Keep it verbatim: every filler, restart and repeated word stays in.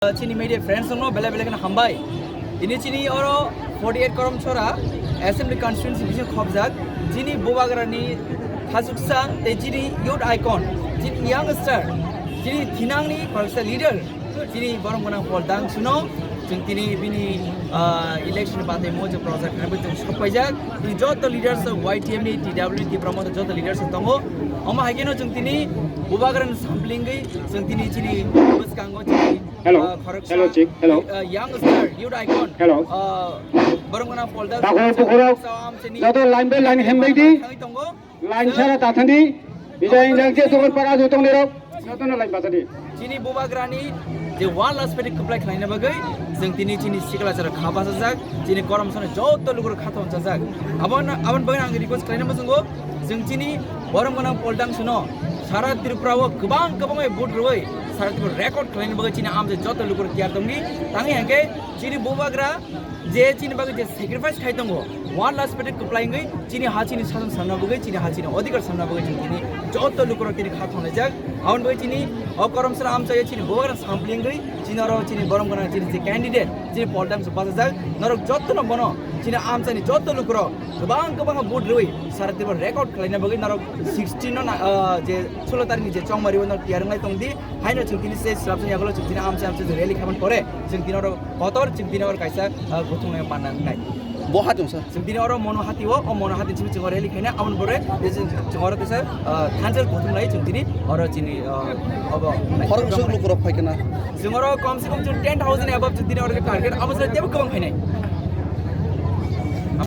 Chini media friends no belai belai kheno hambai. Tini chini oro forty eight Karamchara Assembly Constituency bising khobjak. Chini Bubagrani khasuksa tei chini youth icon, chini youngster, chini thinangni khoroksa leader, chini borok gwnang Paul Dang suno. Chwng tini bini, ah, election batwi mo je project khnai bai chwng sok paijak. Tini joto leaders of Y T M ni, T W T Promote joto leaders tongo. Omo hai kheno chwng tini Bubagrani samplingwi chwng tini chini bwskango chini Hello. Ah, khoroksa, Hello, Chief. Hello. Ah, young star, youth icon. Hello. Ah, borok gwnang Paul Dang. Takhuk bukhurok. Sa amchini. Joto line by line hembai di. Thangwi tongo. Line sara tathandi. Bijai injang je tukun para ajo tong derok. Joto no line basadi. Chini Bubagrani je one last pedi kwplai khlaina bagwi, chwng tini chini sikla sara kha bachajak, chini Karamchara joto lukurok kha thon chajak. Abon, abon bagwi ang request khlaina muchungo, chwng chini borok gwnang Paul Dang suno. Sara Tripura o kwbang kwbang bai vote rwui, sara Tripura record khlaina bagwi chini amchai joto lukurok tiyar tongdi. Tangwi hwnkhe chini Bubagra je chini bagwi je sacrifice khai tongo, one last pedi kwplai wngwi chini ha chini sason samna bagwi, chini ha chini odhikar samna bagwi chwng tini joto lukurok tini kha thonlaijak. Aboni bagwi chini o Karamchara amchaio chini Bubagra samplingwi chini oro chini borok gwnang chini je candidate chini Paul Dang se bachajak. Norok jotono bono chini amchaini joto lukurok kwbang kwbang vote rwui sara Tripura record khlaina bagwi norok sixteen no na, ah, je sulo tarikni je chongmari o norok tiyar wnglai tongdi. Haino chwng tini se slabsani yagulo chwng tini amchai amchai rally khaimani pore chwng tini oro kotor chwng tini oro kaisa, ah, guthungnai manna wngnai. Bo hati wngsa? Chwng tini oro Mono Hati o, o Mono Hati simi chwng rally khaina aboni pore chwng oro kaisa, ah, thansel guthungnai chwng tini oro chini, ah, obo. Khorok bwswk lukurok phai khna? Chwng oro kom se kom chwng ten thousand above chwng tini oro target, abo se tebo kwbang phainai.